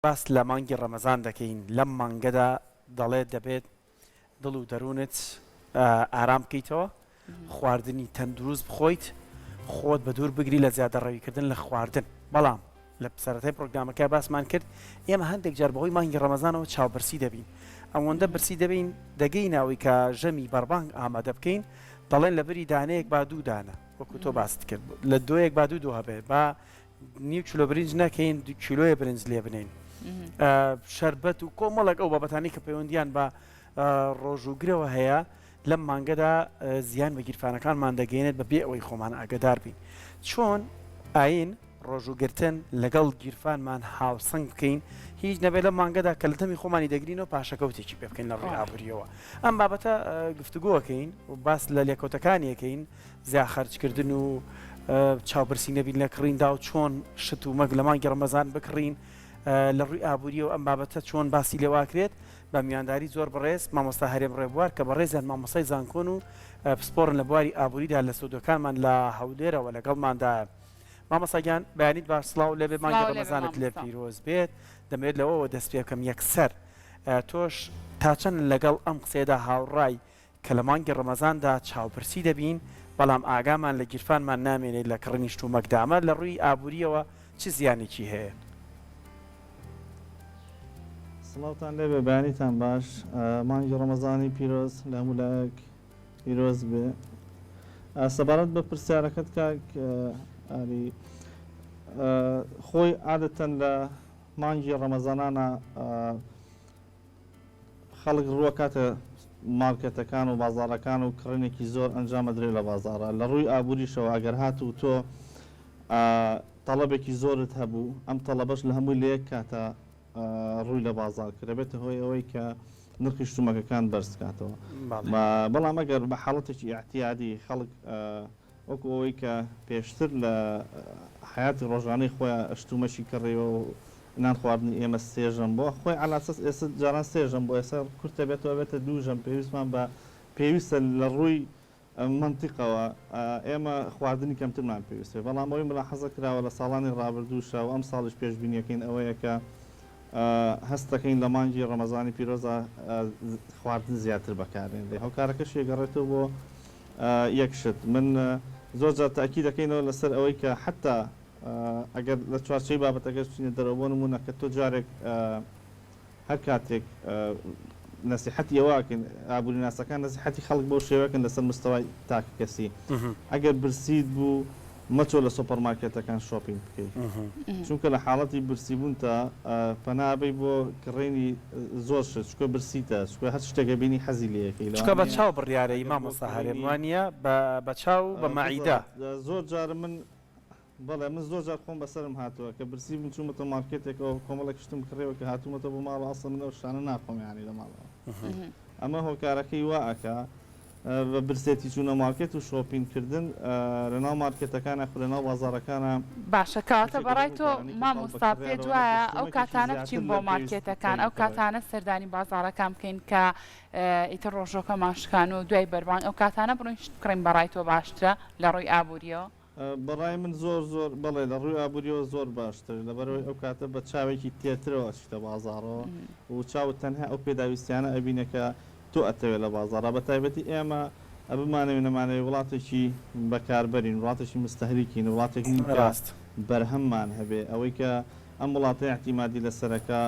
باس لە مانگی ڕەمەزان دەکەین، لەم مانگەدا دەڵێت دەبێت دڵ و دەروونت ئارام بکەیتەوە، خواردنی تەندروست بخۆیت، خۆت بەدوور بگری لە زیادەڕەویکردن لە خواردن، بەڵام لە سەرەتای پرۆگرامەکە باسمان کرد ئێمە هەندێک جار بەهۆی مانگی ڕەمەزانەوە چاوبرسی دەبین، ئەوەندە برسی دەبین دەگەینە ئەوەی کە ژەمی بەربانگ ئامادە بکەین، دەڵێن لەبری دانەیەک با دوو دانە، وەکو تۆ باست کرد لە دۆیەک با دوو دۆ هەبێت، با نیو کیلۆ برنج نەکەین دو کیلۆیە برنج لێ بنین شەربەت و کۆمەڵێک ئەو بابەتانی کە پەیوەندیان بە ڕۆژووگرەوە هەیە لەم مانگەدا زیان بە گیرفانەکانمان دەگەێنێت بە بێ ئەوەی خۆمان ئاگدار بین چۆن ئاین ڕۆژووگرتن لەگەڵ گیرفانمان هاوسەنگ بکەین هیچ نەبێت لەم مانگەدا کە لە دەمی خۆمانی دەگرینەوە پاشەکەوتێکی پێ بکەین لە ڕووی ئابووریەوە ئەم بابەتە گفتوگۆکەین و باس لە لێکەوتەکانیەکەین زیا خەرجکردن و چاوبرسی نەبین لە کڕیندا و چۆن شت و مەک لە مانگی ڕەمەزان بکڕین لە ڕووی ئابووریەوە ئەم بابەتە چۆن باسی لێواکرێت بە میوانداری زۆر بەڕێز مامۆستا هەرێم ڕێبوار کە بەڕێزیان مامۆستای زانکۆن و پسپۆڕن لە بواری ئابووریدا لە ستۆدیۆکانمان لە هەولێرەوە لەگەڵماندایە. مامۆستا گیان بەیانیت باش سڵاو لێبێ مانگی سڵاو لێبێ ڕەمەزانت لێ مامۆستا. پیرۆز بێت دەمەوێت لەوەوە دەست پێ بکەم یەکسەر تۆش تا چەند لەگەڵ ئەم قسەیەدا هاوڕای کە لە مانگی ڕەمەزاندا چاوبرسی دەبین، بەڵام ئاگامان لە گیرفانمان نامێنێت لە کڕینی شتومەکدا، ئەمە لە ڕووی ئابوورییەوە چ زیانێکی هەیە؟ سڵاوتان لێبێ بەیانیتان باش مانگی ڕەمەزانی پیرۆز لە هەموو لایەک پیرۆز بێ سەبارەت بە پرسیارەکەت کاک ئاری خۆی عادەتەن لە مانگی ڕەمەزانانە خەڵک ڕووەکاتە مارکێتەکان و بازاڕەکان و کڕینێکی زۆر ئەنجام ئەدرێت لە بازاڕا. لە ڕووی ئابووریشەوە ئەگەر هاتوو تۆ تەڵەبێکی زۆرت هەبوو، ئەم تەڵەبەش لە هەمووی لە یەک کاتا ڕووی لە بازاڕ کرد، ئەبێتە هۆی ئەوەی کە نرخی شتومەکەکان بەرز کاتەوە. بەڵام ئەگەر بە حاڵەتێکی ئیعتیادی خەڵک وەکو ئەوەی کە پێشتر لە حەیاتی ڕۆژانەی خۆیا شتومەکی کڕیوە و نان خواردنی ئێمە سێ ژەم بووە خۆی عەلاسەس ئێستا جاران سێ ژەم بوو ئێستا کورتە بێتەوە بێتە دوو ژەم پێویستمان بە پێویستە لە ڕووی مەنتیقەوە ئێمە خواردنی کەمترمان پێویست بێ بەڵام ئەوەی ملاحەزە کراوە لە ساڵانی ڕابردووشا و ئەمساڵیش پێشبینیەکەین ئەوەیە کە هەست دەکەین لە مانگی ڕەمەزانی پیرۆزا خواردن زیاتر بەکارێنرێ هۆکارەکەشی ئەگەڕێتەوە بۆ یەک شت من زۆر جار تەئکید ئەکەینەوە لەسەر ئەوەی کە حەتا ئەگەر لە چوارچێوەی بابەتەکەش بچینە دەرەوە بۆ نموونە کە تۆ جارێک هەر کاتێک نەسیحەتی ئەوە ئەکەین ئابووریناسەکان نەسیحەتی خەڵک بەو شێوەکەن لەسەر مستەوای تاکەکەسی ئەگەر برسیت بوو مەچۆ لە سۆپەرمارکێتەکان shopping بکەی چونکە لە حاڵەتی برسیبوونتا پەنا ئەبەی بۆ کڕینی زۆر شت چونکە برسیتە چونکە هەر شتێک ئەبینی حەزی لێ ئەکەی چونکە بە لەوانەیە چاو بڕیارەی ئەگەر بۆ مامۆستا هەرێم کڕینی وانیە بە بە چاو و بە مەعیدە. بالضبط زۆر جار من بەڵێ من زۆر جار خۆم بەسەرم هاتووە کە برسی بووم چوومەتە مارکێتێکەوە کۆمەڵێک شتم کڕیوە کە هاتوومەتەوە بۆ ماڵەوە ئەسڵەن من ئەو شتانە ناخۆم یانی لە ماڵەوە ئەمە هۆکارەکەی وا ئەکا بە برسێتی چوونە مارکێت و shopping کردن لەناو مارکێتەکان یاخود لەناو بازاڕەکانا باشە کەواتە یەکێکە لەو بەڕای تۆ هۆکارانەی کە خەڵک بە مامۆستا پێت کڕیارەوە نەکە وایە ئەو شتومەکێکی کاتانە زیاتر بچین بۆ لە پێویست مارکێتەکان ئەو بکڕێ. کاتانە سەردانی بازاڕەکان بکەین کە ئیتر ڕۆژۆکەمان شکان و دوای بەربانگ ئەو کاتانە بڕۆین شت بکڕین بەڕای تۆ باشترە لە ڕووی ئابووریەوە؟ بەڕای من زۆر زۆر بەڵێ لە ڕووی ئابووریەوە زۆر باشترە لەبەرئەوەی ئەو کاتە بە چاوێکی تێرترەوە ئەچیتە بازاڕەوە و چاوت تەنها ئەو پێداویستیانە ئەبینێ کە تۆ ئەتەوێ لە بازاڕا بە تایبەتی ئێمە بمانەوێ نەمانەوێ وڵاتێکی بەکاربەرین وڵاتێکی مستەهلیکین وڵاتێک نین کە ڕاست. بەرهەممان هەبێ ئەوەی کە ئەم وڵاتە ئیعتیمادی لەسەرەکە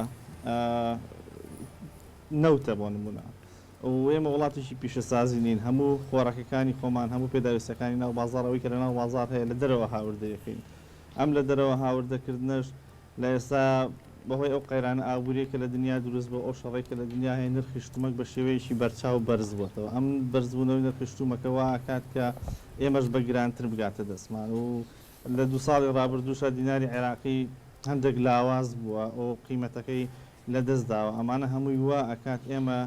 نەوتە بۆ نموونە و ئێمە وڵاتێکی پیشەسازی نین، هەموو خۆراکەکانی خۆمان، هەموو پێداویستیەکانی ناو بازاڕ، ئەوەی کە لە ناو بازاڕ هەیە لە دەرەوە هاوردەی ئەکەین. ئەم لە دەرەوە هاوردەکردنەش لە ئێستا بەهۆی ئەو قەیرانە ئابووریەی کە لە دنیا دروست بووە، ئەو شەڕەی کە لە دنیا هەیە نرخی شتومەک بە شێوەیەکی بەرچاو بەرز بۆتەوە. ئەم بەرزبوونەوەی نرخی شتومەکە وا ئەکات کە ئێمەش بە گرانتر بگاتە دەستمان و لە دوو ساڵی ڕابردووشا دیناری عێراقی هەندێک لاواز بووە و قیمەتەکەی لە دەست داوە ئەمانە هەمووی وا ئەکات ئێمە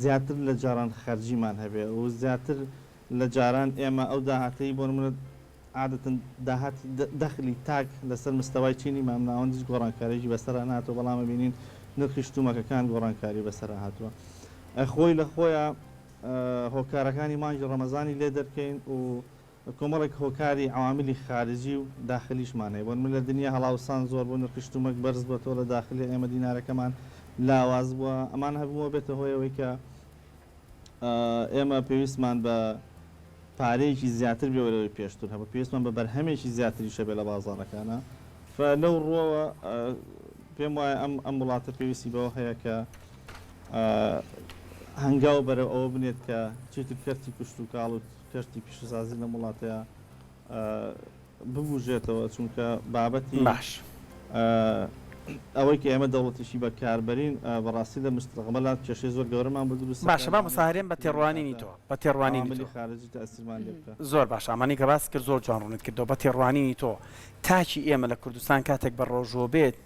زیاتر لە جاران خەرجیمان هەبێ و زیاتر لە جاران ئێمە ئەو داهاتەی بۆ نمونە عادەتەن داهاتی دەخلی تاک لەسەر مستەوای چینی مامناوەند هیچ گۆڕانکاریەکی بەسەرا ناتوە بەڵام ئەبینین نرخی شتومەکەکان گۆڕانکاری بەسەرا هاتوە خۆی لە خۆیا هۆکارەکانی مانگی ڕەمەزانی لێ دەرکەین و. کۆمەڵێک هۆکاری عەواملی خارجی و داخلیشمان هەیە بۆ نمونە لە دنیا هەڵاوسان زۆر بوو نرخی شتومەک بەرز بۆتەوە لە داخلی ئێمە دینارەکەمان لاواز بووە ئەمانە هەبووە بێتە هۆی ئەوەی کە ئێمە پێویستمان بە پارەیەکی زیاتر بێ لەوەی پێشتر هەبوو پێویستمان بە بەرهەمێکی زیاتریشە بێ لە بازاڕەکانە فە لەو ڕووەوە پێم وایە ئەم ئەم وڵاتە پێویستی بەوە هەیە کە هەنگاو بەرەو ئەوە بنێت کە چیتر کەرتی کشتوکاڵ و کەرتی پیشەسازی لەم وڵاتەیا ببوژێتەوە چونکە بابەتی باش. ئەوەی کە ئێمە دەوڵەتێکی بەکاربەرین بەڕاستی لە مستەقبەلا کێشەی زۆر گەورەمان بۆ دروست باشە دەکات مامۆستا لەوانەیە هەرێم بە لە تێڕوانینی کاتە تۆ بە تێڕوانینی عەواملی تۆ خارجی تەئسیرمان لێ بکا. زۆر باشە ئەمانەی کە باست کرد زۆر جوان ڕوونت کردەوە بە تێڕوانینی تۆ تاکی ئێمە لە کوردستان کاتێک بە ڕۆژووە بێت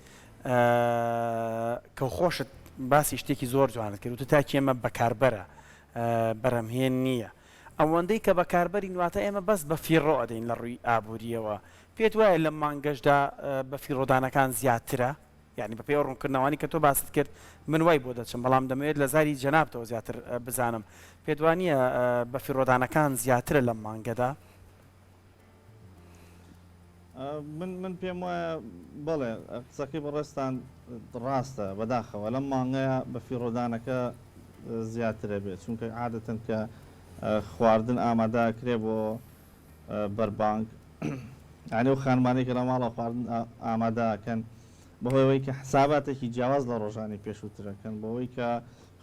کە خۆشت باسی شتێکی زۆر جوانت کرد وتت تاکی ئێمە بەکاربەرە بەرهەمهێن نییە ئەوەندەی کە بەکاربەرین واتە ئێمە بەس بە فیڕۆ ئەدەین لە ڕووی ئابوورییەوە، پێت وایە لەم مانگەشدا بە فیڕۆدانەکان زیاترە؟ یانی بەپێی ئەو ڕوونکردنەوانەی کە تۆ باست کرد من وای بۆ دەچم، بەڵام دەمەوێت لە زاری جەنابتەوە زیاتر بزانم، پێت وا نییە بە فیڕۆدانەکان زیاترە لەم مانگەدا؟ من من پێم وایە بەڵێ قسەکەی بەڕێزتان ڕاستە بەداخەوە لەم مانگەیە بەفیڕۆدانەکە زیاترە بێت چونکە عادەتەن کە خواردن ئامادە کرێ بۆ بەربانگ یعنی ئەو خانمانەی کە لە ماڵەوە خواردن ئامادە ئەکەن بەهۆی ئەوەی کە حساباتێکی جیاواز لە ڕۆژانی پێشووترەکەن بۆ ئەوەی کە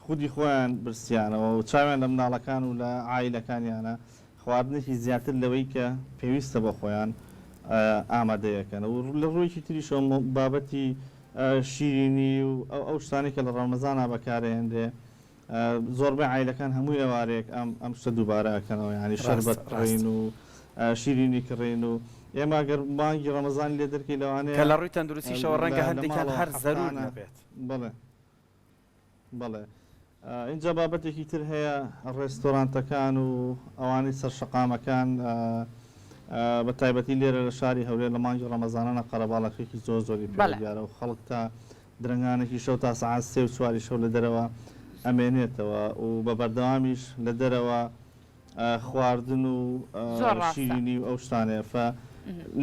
خودی خۆیان برسیانەوە و چاویان لە مناڵەکان و لە عایلەکانیانە خواردنێکی زیاتر لەوەی کە پێویستە بۆ خۆیان ئامادەیەکەن و لە ڕوویەکی تریشەوە بابەتی شیرینی و ئەو شتانەی کە لە ڕەمەزانا بەکارئەهێنرێ زۆربەی عایلەکان هەموو ئێوارەیەک ئەم ئەم شتە دووبارە ئەکەنەوە یانی شەربەت کڕین و شیرینی کڕین و ئێمە گەر مانگی ڕەمەزانی لێ دەرکەی لەوانەیە کە لە ڕووی تەندروستیشەوە ڕەنگە هەندێکیان هەر زەرور نەبێت. بەڵێ. بەڵێ ئینجا بابەتێکی تر هەیە ڕێستۆرانتەکان و ئەوانەی سەر شەقامەکان بە تایبەتی لێرە لە شاری هەولێر لە مانگی ڕەمەزانانە قەرەباڵەخێکی زۆر زۆری پێوە دیارە و خەڵک تا درەنگانێکی شەو تا سەعات سێ و چواری شەو لە دەرەوە ئەمێنێتەوە و بە بەردەوامیش لە دەرەوە خواردن و شیرینی و ئەو شتانەیە فە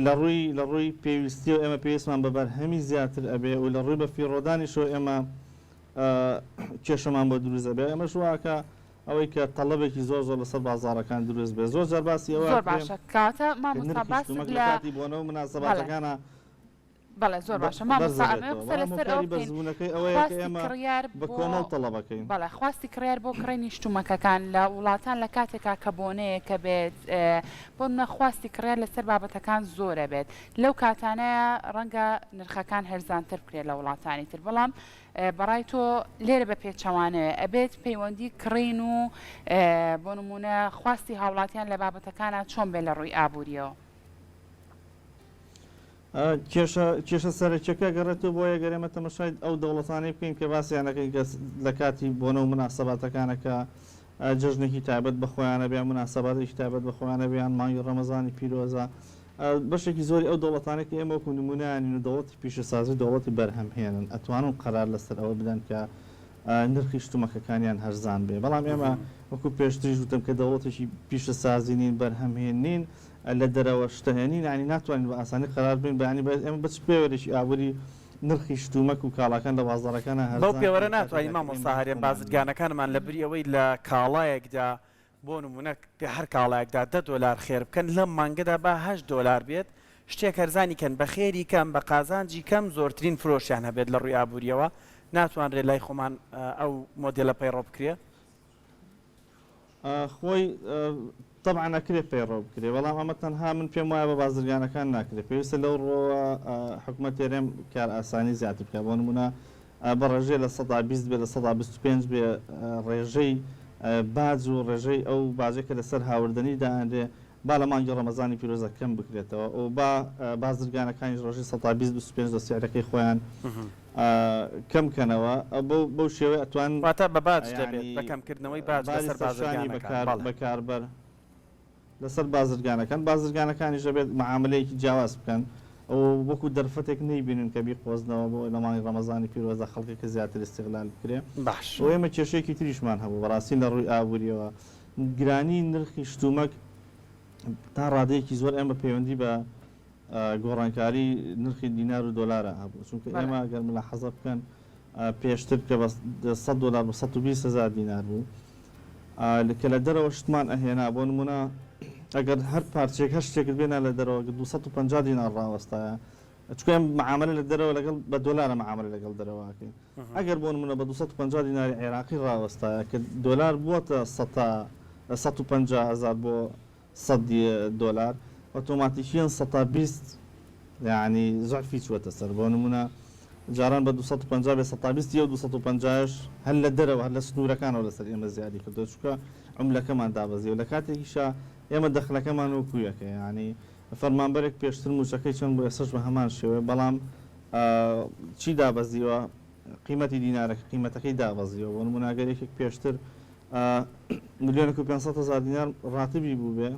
لە ڕووی لە ڕووی پێویستیەوە ئێمە پێویستمان بە بەرهەمی زیاتر ئەبێ و لە ڕووی بە فیڕۆدانیشەوە ئێمە کێشەمان بۆ دروست ئەبێ ئەمەش واکە ئەوەی کە تەڵەبێکی زۆر زۆر لەسەر بازاڕەکان دروست بێ زۆر جار باسی ئەوە زۆر باشە کاتە مامۆستا باست لە کاتی بۆنە و مناسەباتەکانە بەڵێ زۆر باشە مامۆستا ئەمەوێ قسە لەسەر ئەوە بکەین خواستی کڕیار بە کۆمەڵ تەڵەبەکەین. بەڵێ خواستی کڕیار بۆ کڕینی شتومەکەکان لە وڵاتان لە کاتێکا کە بۆنەیەکە بێت بۆ نمونە خواستی کڕیار لەسەر بابەتەکان زۆرە بێت لەو کاتانەیە ڕەنگە نرخەکان هەرزانتر بکرێت لە وڵاتانی تر بەڵام بەڕای تۆ لێرە بە پێچەوانەوە ئەبێت پەیوەندی کڕین و بۆ نمونە خواستی هاوڵاتیان لە بابەتەکانە چۆن بێت لە ڕووی ئابووریەوە؟ کێشە کێشە سەرەکیەکە ئەگەڕێتەوە بۆ ئەگەر ئێمە تەمەشای ئەو دەوڵەتانەی بکەین کە باسیان ئەکەین کە لە کاتی بۆنە و موناسەباتەکانە کە جەژنێکی تایبەت بە خۆیانە بێ موناسەباتێکی تایبەت بە خۆیانە بێ یان مانگی ڕەمەزانی پیرۆزە بەشێکی زۆری ئەو دەوڵەتانەی کە ئێمە وەکو نمونەیانین و دەوڵەتی پیشەسازی و دەوڵەتی بەرهەمهێنن ئەتوانن قەرار لەسەر ئەوە بدەن کە نرخی شتومەکەکانیان هەرزان بێ بەڵام ئێمە وەکو پێشتریش وتم کە دەوڵەتێکی پیشەسازی نین بەرهەمهێن نین لە دەرەوە شتە هێنین یانی ناتوانین بە ئاسانی قەرار بەین بە یانی بە ئێمە بە چ پێوەرێکی ئابووری نرخی شتومەک و کاڵاکان لە بازاڕەکانا بەو هەرزان پێوەرە کەین کاتێک ناتوانین کە مامۆستا ئێمە هەرێم خۆمان نییە. بازرگانەکانمان لە بری ئەوەی لە کاڵایەکدا بۆ نموونە هەر کاڵایەکدا دە دۆلار خێر بکەن لەم مانگەدا با هەشت دۆلار بێت شتێک هەرزانی کەن بە خێری کەم بە قازانجی کەم زۆرترین فرۆشیان هەبێت لە ڕووی ئابووریەوە ناتوانرێت لای خۆمان ئەو مۆدێلە پەیڕەو بکرێ؟ خۆی تەبعەن ئەکرێ پەیڕەو بکرێ بەڵام ئەمە تەنها من پێم وایە بە بازرگانەکان ناکرێ پێویستە لەو ڕووەوە حکومەت هەرێم کارئاسانی زیاتر بکات بۆ نمونە بە ڕێژەی 20% بێ 25% بێ ڕێژەی باج و ڕێژەی ئەو باجەی کە لەسەر هاوردەنی دائەنرێ با لە مانگی ڕەمەزانی پیرۆزە کەم بکرێتەوە و با بازرگانەکانیش ڕێژەی 20% 25 لە سعرەکەی خۆیان کەم کەنەوە بەو شێوەیە ئەتوان واتە بە باج دەبێت بە کەمکردنەوەی باج باری لەسەر سەرشانی بازرگانەکان بەڵێ. بەکاربەر لەسەر بازرگانەکان بازرگانەکانیش دەبێت معاملەیەکی جیاواز بکەن و وەکو دەرفەتێک نەیبینن کە بیقۆزنەوە بۆ لە مانگی ڕەمەزانی پیرۆزدا خەڵکەکە زیاتر ئیستیغلال بکرێ باش. و ئێمە کێشەیەکی تریشمان هەبوو بەڕاستی لە ڕووی ئابووریەوە گرانی نرخی شتومەک. تا ڕادەیەکی زۆر ئێمە پەیوەندی بە گۆڕانکاری نرخی دینار و دۆلارە هەبوو چونکە ئێمە گەر ملاحەزە بکەن پێشتر کە بە 100 دۆلار بە 120 هزار دینار بوو کە لە دەرەوە شتمان ئەهێنا بۆ نمونە ئەگەر هەر پارچێک هەر شتێکت بێنا لە دەرەوە 250 دینار ڕاوەستایە چونکە ئێمە معاملە لە دەرەوە لەگەڵ بە دۆلارە معاملە لەگەڵ دەرەوە ئەکەین ئەگەر بۆ نمونە بە 250 دیناری عێراقی ڕاوەستایە کە دۆلار بووەتە سەتا 150 هزار بۆ 100 دۆلار ئۆتۆماتیکیەن سەتا 20 یعنی زعفی چووەتە سەر بۆ نمونە جاران بە 250 بێ سەتا 20 یە و 250 هەر لە دەرەوە هەر لە سنوورەکانەوە لەسەر ئێمە زیادی کردووە چونکە عوملەکەمان دابەزیوە لە کاتێکیشا ئێمە دەخلەکەمان وەکو یەکە یعنی فەرمانبەرێک پێشتر مووچەکەی چەند بوو ئێستاش بە هەمان شێوەیە، بەڵام چی دابەزیوە؟ قیمەتی دینارەکە، قیمەتەکەی دابەزیوە. بۆ نموونە ئەگەر یەکێک پێشتر ملیۆنێک و 500 هەزار دینار ڕاتبی بووبێ،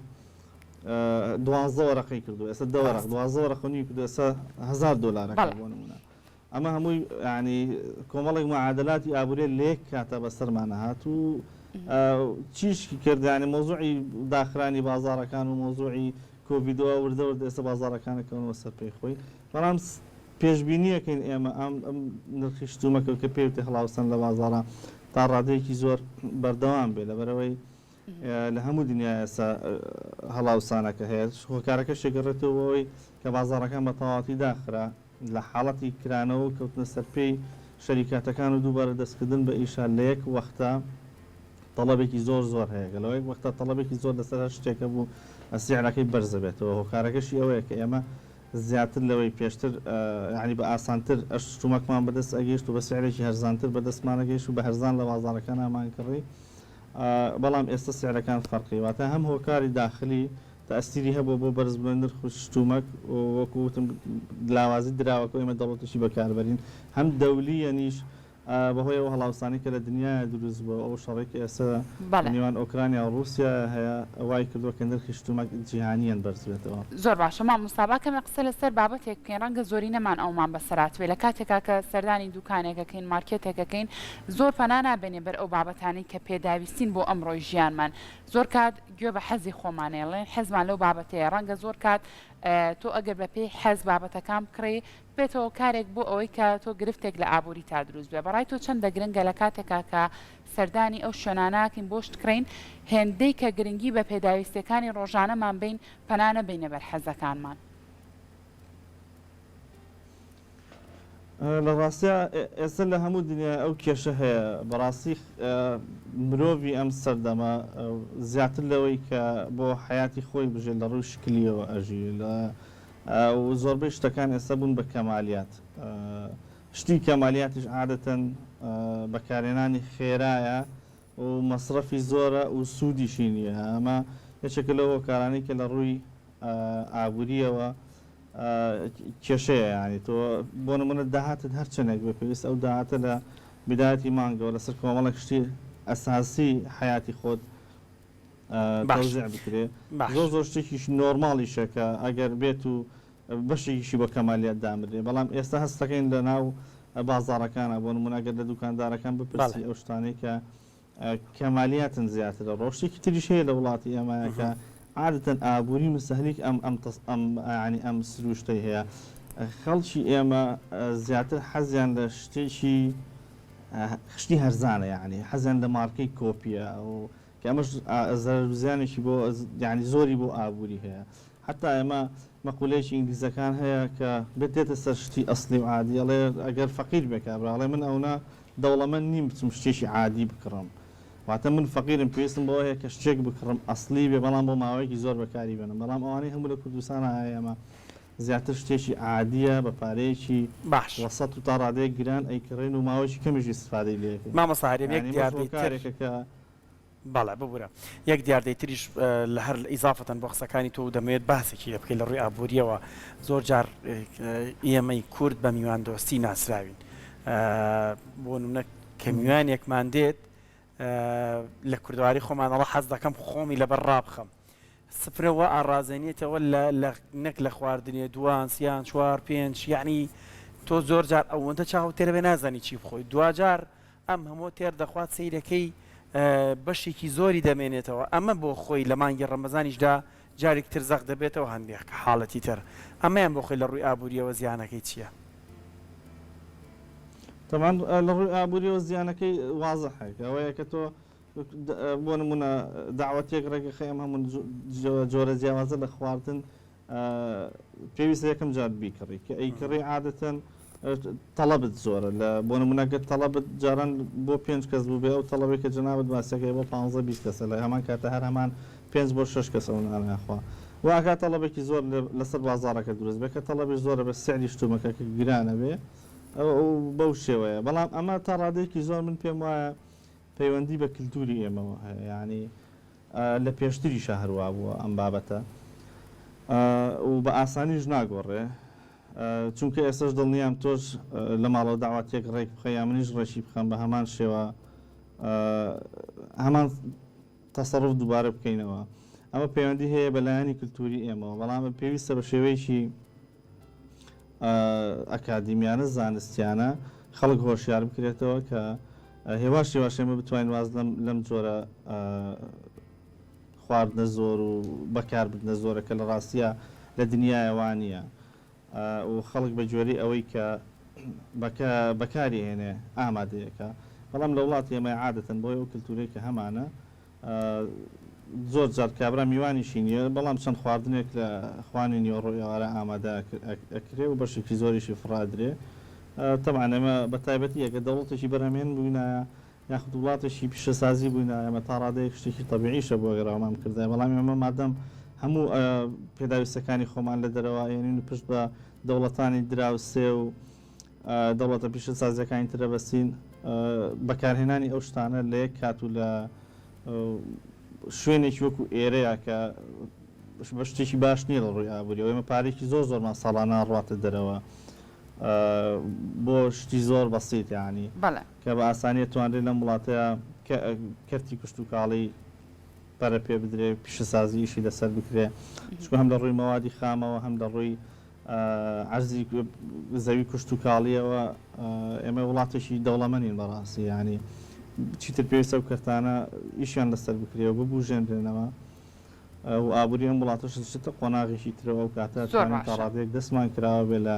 دوانزە وەرەقەی کردووە، ئێستا دە وەرەق، دوازدە وەرەقە و نیوی کردووە، ئێستا هەزار دۆلارەکە بۆ نموونە. ئەمە هەمووی یانی کۆمەڵێک معادلاتی ئابووریە لە یەک کاتا بەسەرمانە هات و چیشکی کرد یانی مەوزوعی داخرانی بازاڕەکان و مەوزوعی کۆڤیدەوە وردە وردە ئێستا بازاڕەکان کەونەوە سەر پێی خۆی بەڵام پێشبینیەکەین ئێمە ئەم نرخی شتومەکە کە پێوتێ هەڵاوسان لە بازاڕە تا ڕادەیەکی زۆر بەردەوام بێ لەبەرەوەی لە هەموو دنیا ئێستا هەڵاوسانەکە هەیە هۆکارەکەش گەڕێتەوە بۆ ئەوەی کە بازاڕەکان بە تەواوەتی داخرا لە حاڵەتی کرانەوە و کەوتنە سەر پێی شەریکاتەکان و دووبارە دەستکردن بە ئیشە لە یەک وەختا تەڵەبێکی زۆر زۆر هەیە کە لە یەک وەختا تەڵەبێکی زۆر لەسەر هەر شتێک هەبوو سعرەکەی بەرزەبێتەوە هۆکارەکەشی ئەوەیە کە ئێمە زیاتر لەوەی پێشتر یانی بە ئاسانتر شتومەکمان بەدەست ئەگەیشت و بە سعرێکی هەرزانتر بەدەستمان ئەگەیشت و بە هەرزان لە بازاڕەکانا مانکڕی بەڵام ئێستا سعرەکان فەرقی واتە هەم هۆکاری داخلی تەئسیری هەبووە بۆ بەرزبوونەوەی نرخ شتومەک و وەکو وتم لاوازی دراوەکە و ئێمە دەوڵەتێکی بەکاربەرین هەم دەولییەنیش بەهۆی ئەو هەڵاوسانەی کە لە دنیایا دروست بووە و ئەو شەڕەی کە ئێستا لە نێوان ئۆکرانیا و ڕووسیایا هەیە وای کردووە کە نرخی شتومەک جیهانییەن بەرز بێتەوە. زۆر باشە مامۆستا با کەمێک قسە لەسەر بابەتێک بکەین ڕەنگە زۆرینەمان ئەومان بەسەرهاتبێ لە کاتێکا کە سەردانی دوکانێک ئەکەین مارکێتێک ئەکەین زۆر پەنا نابەینە بەر ئەو بابەتانەی کە پێداویستین بۆ ئەمڕۆی ژیانمان زۆر کات گوێ بە حەزی خۆمان ئەیڵێن حەزمان لەو بابەتەیە ڕەنگە زۆر کات تۆ ئەگەر بە پێی حەز بابەتەکان بکڕی ببێتە هۆکارێک بۆ ئەوەی کە تۆ گرفتێک لە ئابووری تا دروست بێ بەڕای تۆ چەندە گرنگە لە کاتێکا کە سەردانی ئەو شوێنانەکەین بۆ شت کڕین هێندەی کە گرنگی بە پێداویستیەکانی ڕۆژانەمان بین پەنا نەبەینە بەر حەزەکانمان. لە ڕاستیا ئێستا لە هەموو دنیا ئەو کێشە هەیە بەڕاستی مرۆڤی ئەم سەردەمە زیاتر لەوەی کە بۆ حیاتی خۆی بژێت لە ڕووی شکلیەوە ئەژی لە زۆربەی شتەکان ئێستا بوون بە کەمالیات شتی کەمالیاتیش عادەتەن بەکارهێنانی خێرایە و مەسرەفی زۆرە و سوودیشی نییە ئەمە یەکێکە لەو هۆکارانەی کە لە ڕووی ئابووریەوە کێشەیە یانی تۆ بۆ نمونە داهاتت هەر چەندێک بێ پێویست ئەو داهاتە لە بدایەتی مانگەوە لەسەر کۆمەڵێک شتی ئەساسی حەیاتی خۆت تەوزیع بکرێ زۆر زۆر شتێکیش نۆرماڵیشە کە ئەگەر بێت و بەشێکیشی بۆ کەمالیات دامرێ بەڵام ئێستا هەستەکەین لە ناو بازاڕەکانە بۆ نمونە ئەگەر لە دوکاندارەکان بپرسی ئەو شتانەی کە کەمالیاتن زیاترە ڕۆ شتێکی تریش هەیە لە وڵاتی ئێمە کە عادەتەن ئابووری مستهلیک ئەم ئەم ئەم یانی ئەم سروشتەی هەیە خەڵکی ئێمە زیاتر حەزیان لە شتێکی شتی هەرزانە یعنی حەزیان لە مارکەی کۆپیە و کە ئەمەش زەرەر و زیانێکی بۆ یعنی زۆری بۆ ئابووری هەیە حتا ئێمە مەقولەیەکی ئینگلیزەکان هەیە کە بێت دێتە سەر شتی ئەسلی و عادی ئەڵێ ئەگەر فەقیر بێ کابرا ئەڵێ من ئەونە دەوڵەمەند نیم بچم شتێکی عادی بکڕم واتە من فەقیرم پێویستم بەوە هەیە کە شتێک بکڕم ئەسڵی بێ بەڵام بۆ ماوەیەکی زۆر بەکاری بێنم بەڵام ئەوانەی هەموو لە کوردستانا هەیە ئێمە زیاتر شتێکی عادیە بە پارەیەکی باش. وەسەت و تا ڕادەیەک گران ئەیکڕین و ماوەیەکی کەمیش ئیستفادەی لێ ئەکەین مامۆستا هەرێم یەک یانی ئەمەش دیاردەی تر هۆکارێکە کە بەڵێ ببورە یەک دیاردەی تریش لە هەر ئیزافەتەن بۆ قسەکانی تۆ و دەمەوێت باسێکی لێ بکەی لە ڕووی ئابوورییەوە زۆر جار ئێمەی کورد بە میواندۆستی ناسراوین بۆ نمونە کە میوانێکمان دێت لە کوردەواری خۆمان ئەڵە حەز دەکەم خۆمی لەبەر ڕابخەم سفرە وا ئاڕازێنێتەوە لە لە نەک لە خواردنێ دوان سیان چوار پێنج یعنی تۆ زۆر جار ئەوەندە چاو تێرەبێ نازانی چی بخۆی دواجار ئەم هەموو تێر دەخوات سەیرەکەی بەشێکی زۆری دەمێنێتەوە ئەمە بۆ خۆی لە مانگی ڕەمەزانیشدا. جارێکی تر زەق دەبێتەوە هەندێک حاڵەتی تر ئەمەیان بۆ خۆی لە ڕووی ئابووریەوە زیانەکەی چییە؟ تەبعەن لە ڕووی ئابووریەوە زیانەکەی وازحە کە ئەوەیە کە تۆ بۆ نموونە دەعوەتێک ڕێکەخەی ئەم هەموو جۆرە جیاوازە لە خواردن پێویستە یەکەم جار بیکڕی کە ئەیکڕی عادەتەن تەڵەبت زۆرە لە بۆ نمونە گەر تەڵەبت جاران بۆ پێنج کەس بووبێ ئەو تەڵەبەی کە جەنابت باسەکەی بۆ پانزە 20 کەسە لە هەمان کاتە هەر هەمان پێنج بۆ شەش کەس ئەو نانە ئەخوا وا ئەکا تەڵەبێکی زۆر لەسەر بازاڕەکە دروست بێ کە تەڵەبیش زۆرە بێ سعری شتومەکە کە گرانە بێ ئەو بەو شێوەیە بەڵام ئەمە تا ڕادەیەکی زۆر من پێم وایە پەیوەندی بە کلتوری ئێمەوە هەیە یانی لە پێشتریشا هەر وابووە ئەم بابەتە و بە ئاسانیش ناگۆڕێ چونکە ئێستاش دڵنیام تۆش لە ماڵەوە داواتێک ڕێک بخە یا منیش ڕێکی بخەم بە هەمان شێوە هەمان تەسەڕوف دووبارە بکەینەوە ئەمە پەیوەندی هەیە بە لایەنی کلتوری ئێمەوە بەڵام پێویستە بە شێوەیەکی ئەکادیمیانە زانستیانە خەڵک هۆشیار بکرێتەوە کە هێواش هێواش ئێمە بتوانین واز لەم لەم جۆرە خواردنە زۆر و بەکاربردنە زۆرە کە لە ڕاستیە لە دنیاە وانە و خەڵک بە گوێرەی ئەوەی کە بەکاری هێنێ ئامادەیەکە بەڵام لە وڵاتی ئێمە عادەتەن بۆی ئەو کلتورەی کە هەمانە زۆر جار کابرا میوانیشی نییە، بەڵام چەند خواردنێک لە خوانی نیوەڕۆ ئێوارە ئامادە ئەکرێ و بەشێکی زۆریشی فڕە ئەدرێ. تەبعەن ئێمە بە تایبەتی ئەگەر دەوڵەتێکی بەرهەمهێن بووینایە یاخود وڵاتێکی پیشەسازی بووینایە ئێمە تا ڕادەیەک شتێکی تەبیعیشە بوو ئەگەر ئەوەمان بکردایە، بەڵام ئێمە مادەم هەموو پێداویستەکانی خۆمان لە دەرەوە ئەیەنین و پشت بە دەوڵەتانی دراوسێ و دەوڵەتە پیشەسازییەکانی ترە بەستین، بەکارهێنانی ئەو شتانە لە یەک کات و لە شوێنێکی وەکو ئێرەیە کە بە شتێکی باش نییە لە ڕووی ئابووریەوە. ئێمە پارێکی زۆر زۆرمان ساڵانە ڕواتە دەرەوە بۆ شتی زۆر بەسیت یانی کە بە ئاسانی توانرێت لەم وڵاتەیە کەرتی کشتوکاڵی پەرە پێ بدرێ، پیشەسازی ئیشی لەسەر بکرێ، چونکە هەم لە ڕووی مەوادی خامەوە هەم لە ڕووی عەرزی زەوی کشتوکاڵیەوە ئێمە وڵاتێکی دەوڵەمەنین بەڕاستی یانی چیتر پێویستە ئەو کەرتانە ئیشیان لەسەر بکرێ و ببوژێنرێنەوە و ئابووری ئەم وڵاتەش دەچێتە قۆناغێکی ترەوە ئەو کاتە زۆر توانین تا باشە ڕادەیەک دەستمان کراوە بێ لە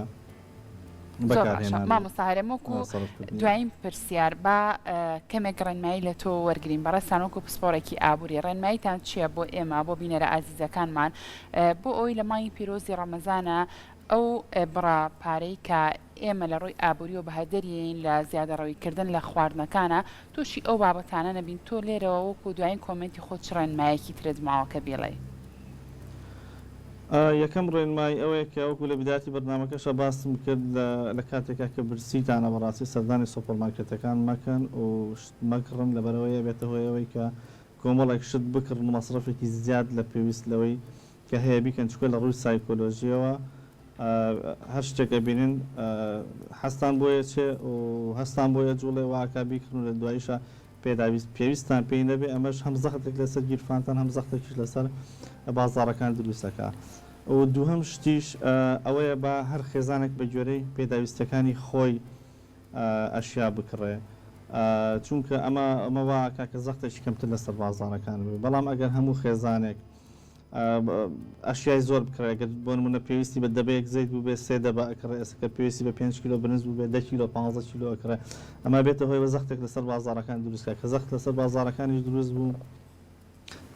زۆر باشە بەکارهێنانی مامۆستا هەرێم وەکو سەرفکردنی. دوایین پرسیار با کەمێک ڕێنمایی لە تۆ وەرگرین بەڕێزتان وەکو پسپۆڕێکی ئابووری ڕێنماییتان چییە بۆ ئێمە بۆ بینەرە ئازیزەکانمان بۆ ئەوەی لە مانگی پیرۆزی ڕەمەزانا ئەو بڕە پارەی کە ئێمە لە ڕووی ئابووریەوە بەهەدەریین لە زیادەڕەوی کردن لە خواردنەکانا تووشی ئەو بابەتانە نەبین تۆ لێرەوە وەکو دوایین کۆمێنتی خۆت چ ڕێنمایەکی ترت ماوە کە بیڵێی؟ یەکەم ڕێنمایی ئەوەیە کە وەکو لە بیدایەتی بەرنامەکەشا باسم کرد لە کاتێکا کە برسیتانە بەڕاستی سەردانی سۆپەرمارکێتەکان مەکەن و شت مەکڕن لەبەرئەوەی ئەبێتە هۆی ئەوەی کە کۆمەڵێک شت بکڕن و مەسرەفێکی زیاد لە پێویست لەوەی کە هەیە بیکەن چونکە لە ڕووی سایکۆلۆژیەوە هەر شتێک ئەبینن حەزتان بۆی ئەچێ و هەستان بۆی ئەجوڵێ وا ئەکا بیکڕن و لە دواییشا پێداویست پێویستتان پێی نەبێ ئەمەش هەم زەختێک لەسەر گیرفانتان هەم زەختێکیش لەسەر بازاڕەکان دروست ئەکا و دووهەم شتیش ئەوەیە با هەر خێزانێک بە گوێرەی پێداویستیەکانی خۆی ئەشیا بکڕێ چونکە ئەمە ئەمە وا ئەکا کە زەختێکی کەمتر لەسەر بازاڕەکان بێ بەڵام ئەگەر هەموو خێزانێک ئەشیای زۆر بکڕێ گەر بۆ نمونە پێویستی بە دەبەیەک زەیت بووبێ سێ دەبە ئەکڕێ ئێستا کە پێویستی بە پێنج کیلۆ برنج بووبێ دە کیلۆ پانزە کیلۆ ئەکڕێ ئەمە بێتە هۆی وە زەختێک لەسەر بازاڕەکان دروست کا کە زەخت لەسەر بازاڕەکانیش دروست بوو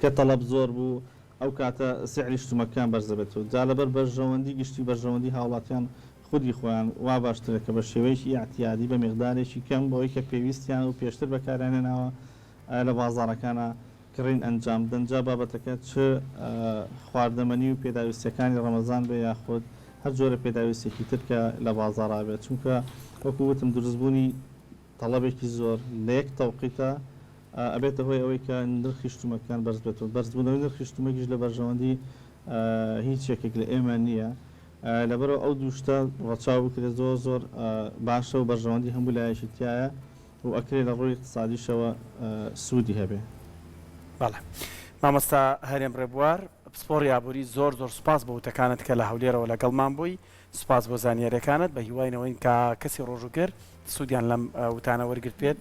کە تەڵەب زۆر بوو ئەو کاتە سعری شتومەکان بەرز دەبێتەوە جا لەبەر بەرژەوەندی گشتی بەرژەوەندی هاوڵاتیان خودی خۆیان وا باشترە کە بە شێوەیەکی ئیعتیادی بە میقدارێکی کەم بەوەی کە پێویستیانە و پێشتر بەکاریان هێناوە لە بازاڕەکانا کڕین ئەنجام بدەن جا بابەتەکە چ خواردەمەنی و پێداویستیەکانی ڕەمەزان بێ یاخود هەر جۆرە پێداویستێکی تر کە لە بازاڕا بێت چونکە وەکو وتم دروستبوونی تەڵەبێکی زۆر لە یەک تەوقیتا ئەبێتە هۆی ئەوەی کە نرخی شتومەکان بەرز بێتەوە بەرزبوونەوەی نرخی شتومەکیش لە بەرژەوەندی هیچ یەکێک لە ئێمە نییە لەبەرئەوە ئەو دوو شتە ڕەچاو بکرێت زۆر زۆر باشە و بەرژەوەندی هەموو لایەکی تیایە و ئەکرێ لە ڕووی ئیقتسادیشەوە سوودی هەبێ. بەڵێ مامۆستا هەرێم ڕێبوار پسپۆڕی ئابووری زۆر زۆر سوپاس بۆ وتەکانت کە لە هەولێرەوە لەگەڵمان بووی سوپاس بۆ زانیاریەکانت بە هیوای نەوەین کە کەسی ڕۆژووگر سوودیان لەم وتانە وەرگرتبێت.